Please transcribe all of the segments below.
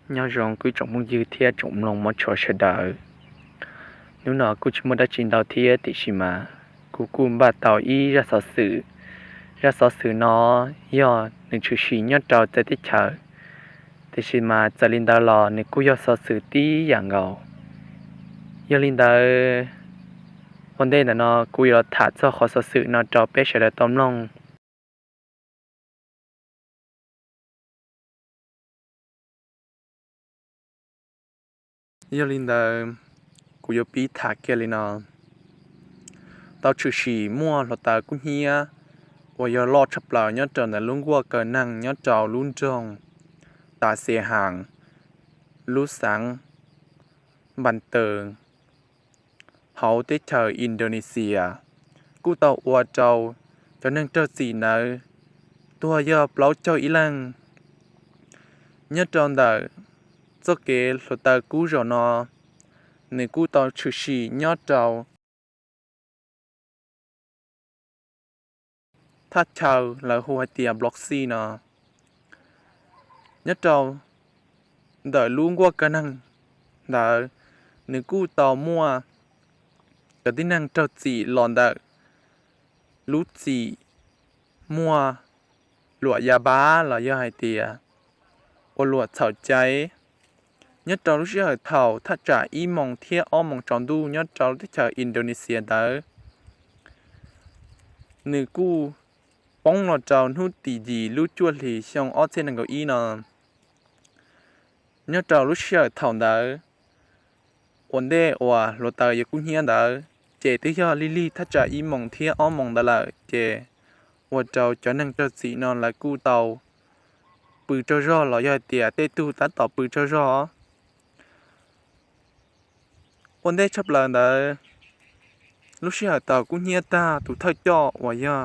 Nyob zoo kuv tsoom phooj ywg thiab tsoom mloog mov tshua sawv daws. Hnub no kuj tsis muaj dab tsi ntau thiab, tiam sis mas kuv kuj npaj tau ib zaj xov xwm. Zaj xov xwm no yog nws tshwm sim nyob rau txawv teb chaws, tiam sis mas txawm li ntawd los nws kuj yog xov xwm tib yam nkaus. Yog li ntawd, ua ntej ntawm no kuv yuav los tham txog qhov xov xwm no rau peb sawv daws tau mloog. Yog li ntawd, kuv yuav pib tham kiag li no. Tau tshwm sim muaj hluav taws kub hnyiab uas yog loj tshaj plaws nyob rau ntawm lub nkuaj kaw neeg nyob rau lub nroog Tas Xes Has, lub xeev Npas Taws, hauv teb chaws Indonesia, kuj tau ua rau cov neeg raug txim ntawd tuag yog plaub caug ib leeg. Nyob rau ntawm txoj kev hluav taws kub zaum no, nws kuj tau tshwm sim nyob rau thaj chaw lawv hu hais tias Bloxi no. Nyob rau ntawm lub nkuaj kaw neeg ntawd, nws kuj tau muaj cov tib neeg raug txim los ntawm lub txim muaj luam ya bab los yog hais tias ua luam txhaum cai. Nyob rau lub sij hawm thaum thaj tsam ib moos thiab ob moos tsaus ntuj nyob rau teb chaws Indonesia ntawd, nws kuj poob los rau hnub tim yim lub cuaj hlis xyoo ob txhiab nees nkaum ib no. Nyob rau lub sij hawm thaum ntawd, ua ntej uas hluav taws yuav kub hnyiab ntawd, ces twb yog lig lig thaj tsam ib moos thiab ob moos ntawd lawm, ces ua rau cov neeg raug txim no lawv kuj tau pw tsaug zog los yog hais tias tej tug tab tom pw tsaug zog. Ua ntej tshaj plaws ntawd, lub sij hawm thaum kub hnyiab tag, tus thawj coj uas yog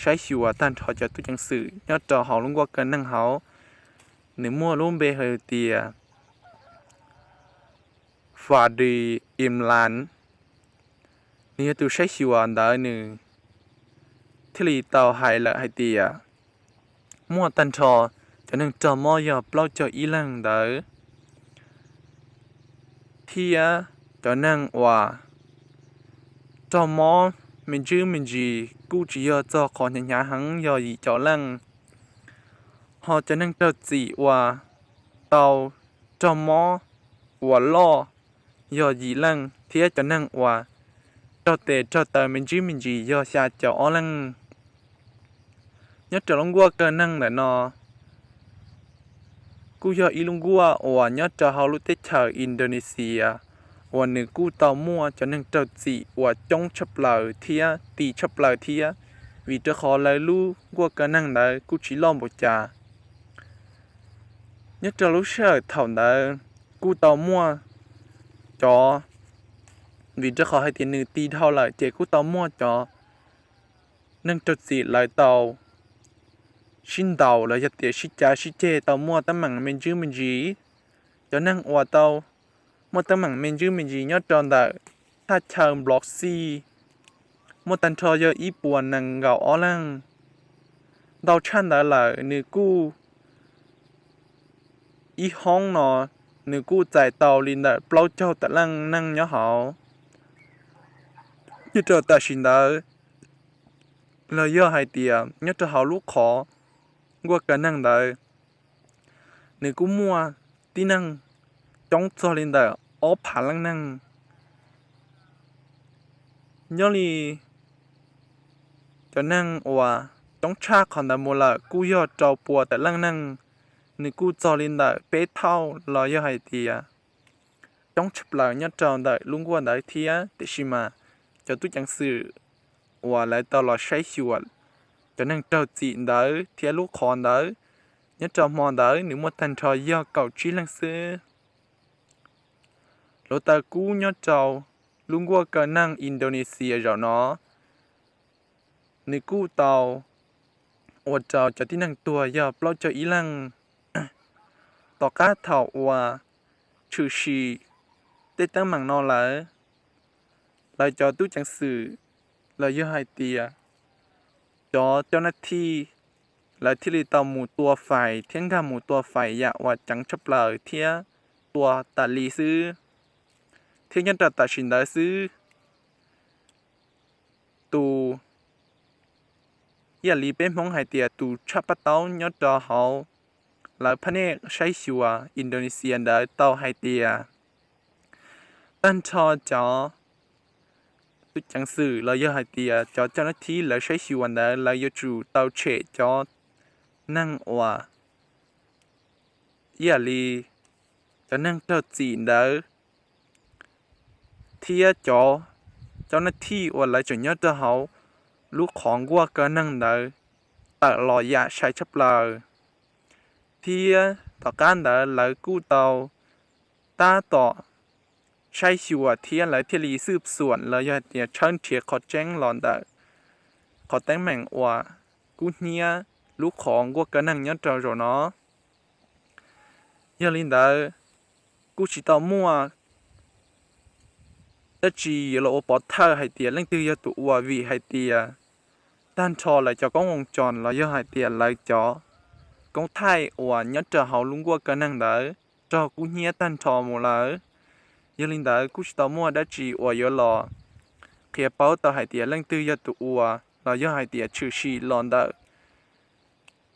saib xyuas tag nrho cov tub ceev xwm nyob rau hauv lub nkuaj kaw neeg hauv, nws muaj lub npe hais tias Fadli Imran, nws yog tus saib xyuas ntawd, nws thiaj li tau hais lawm hais tias muaj tag nrho cov neeg raug mob yog plaub caug ib leeg ntawd, thiab cov neeg uas raug mob me ntsis me ntsis kuj tsis yog txog qhov hnyav hnyav heev yog yim caum leej, ho cov neeg raug txim uas tau raug mob uas loj yog yim leej, thiab cov neeg uas raug tes raug taw me ntsis me ntsis yog xya caum ob leej. Nyob rau lub nkuaj kaw neeg ntawm no kuj yog ib lub nkuaj uas nyob rau hauv lub teb chaws Indonesia uas nws kuj tau muaj cov neeg raug txim uas coob tshaj plaws thiab ti tshaj plaws thiab, vim rau qhov lawv lub nkuaj kaw neeg ntawd kuj tsis loj npaum cas. Nyob rau lub sij hawm thaum ntawd kuj tau muaj cov, vim rau qhov hais tias nws ti dhau lawm ces kuj tau muaj cov neeg raug txim lawv tau sib ntaus los yog tias sib cav sib ceg tau muaj teeb meem me ntsis me ntsis. Cov neeg uas tau muaj teeb meem me ntsis me ntsis nyob rau ntawm thaj chaw Nplov Xij muaj tag nrho yog ib puas nees nkaum ob leeg. Ntau tshaj ntawd lawm nws kuj, ib hoob no nws kuj txais tau li ntawm plaub caug tawm leej neeg nyob hauv. Nyob rau tam sim ntawd los yog hais tias nyob rau hauv lub qhov nkuaj kaw neeg ntawd, nws kuj muaj tib neeg coob txog li ntawm ob phav leej neeg. Nyob li cov neeg uas coob tshaj qhov ntawd mus lawm kuj yog rau pua tawm leej neeg, nws kuj txog li ntawm peb thauj los yog hais tias coob tshaj plaws nyob rau ntawm lub nkuaj ntawd thiab. Tiam sis mas cov tub ceev xwm uas lawv tau los saib xyuas cov neeg raug txim ntawd thiab lub qhov ntawd, nyob rau hmo ntawd nws muaj tag nrho yog kaum tsib leeg xwb. Hluav taws kub nyob rau lub nkuaj kaw neeg Indonesia zaum no, nws kuj tau ua rau cov tib neeg tuag yog plaub caug ib leeg. Tom qab thaum uas tshwm sim tej teeb meem no lawm, lawv cov tub ceev xwm los yog hais tias cov cov nab thij lawv thiaj li tau mus tua fais thiab nkag mus tua fais yam uas ceev tshaj plaws thiab tua tas li xwb. Thiab nyob rau tam sim ntawd xwb, tus, ib yam li peb Hmoob hais tias tus tshaj paj taub nyob rau hauv lawv phab nej saib xyuas Indonesia ntawd tau hais tias tag nrho cov tub ceev xwm los yog hais tias cov coj nab thib lawv saib xyuas ntawd lawv yuav tsum tau tshem cov neeg uas ib yam li cov neeg raug txim ntawd thiab cov cov nab thib uas lawv tseem nyob rau hauv lub qhov nkuaj kaw neeg ntawd tawm los yam sai tshaj plaws. Thiab tom qab ntawd lawv kuj tau tab tom saib xyuas thiab lawv thiaj li xwb xuam los yog hais tias tshawb nrhiav qhov tseeb los ntawm qhov teeb meem uas kub hnyiab lub qhov nkuaj kaw neeg nyob rau zaum no. Yog li ntawd, kuj tsis tau muaj dab tsi yuav los ua pov thawj hais tias leej twg yog tus ua vim hais tias tag nrho lawv cov koob voos tsoos los yog hais tias lawv cov koob thaij uas nyob rau hauv lub nkuaj kaw neeg ntawd raug kub hnyiab tag nrho mus lawm. Yog li ntawd kuj tsis tau muaj dab tsi uas yuav los qhia paub tau hais tias leej twg yog tus ua los yog hais tias tshwm sim los ntawm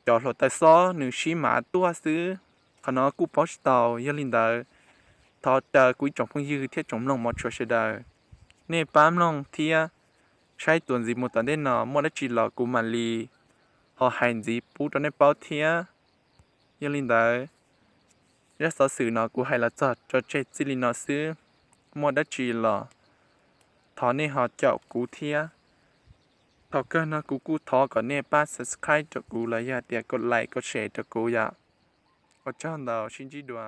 cov hluav taws xob nws sib mav tuaj xwb. Qhov no kuj paub tsis tau. Yog li ntawd, thov caw kuv ib tsoom phooj ywg thiab tsoom mloog mov tshua sawv daws, nej pab mloog thiab saib tuaj ntxiv mus tom ntej no muaj dab tsi los kuv mam li ho hais ntxiv pub rau nej paub thiab. Yog li ntawd, zaj xov xwm no kuv hais los txog tso tseg txij li no xwb. Muaj dab tsi los thov nej ho caum kuv thiab. Thaum kawg no kuv kuj thov kom nej pab subscribe rau kuv los yog tias kom like kom share rau kuv yom. Ua tsaug ntau, sib ntsib dua.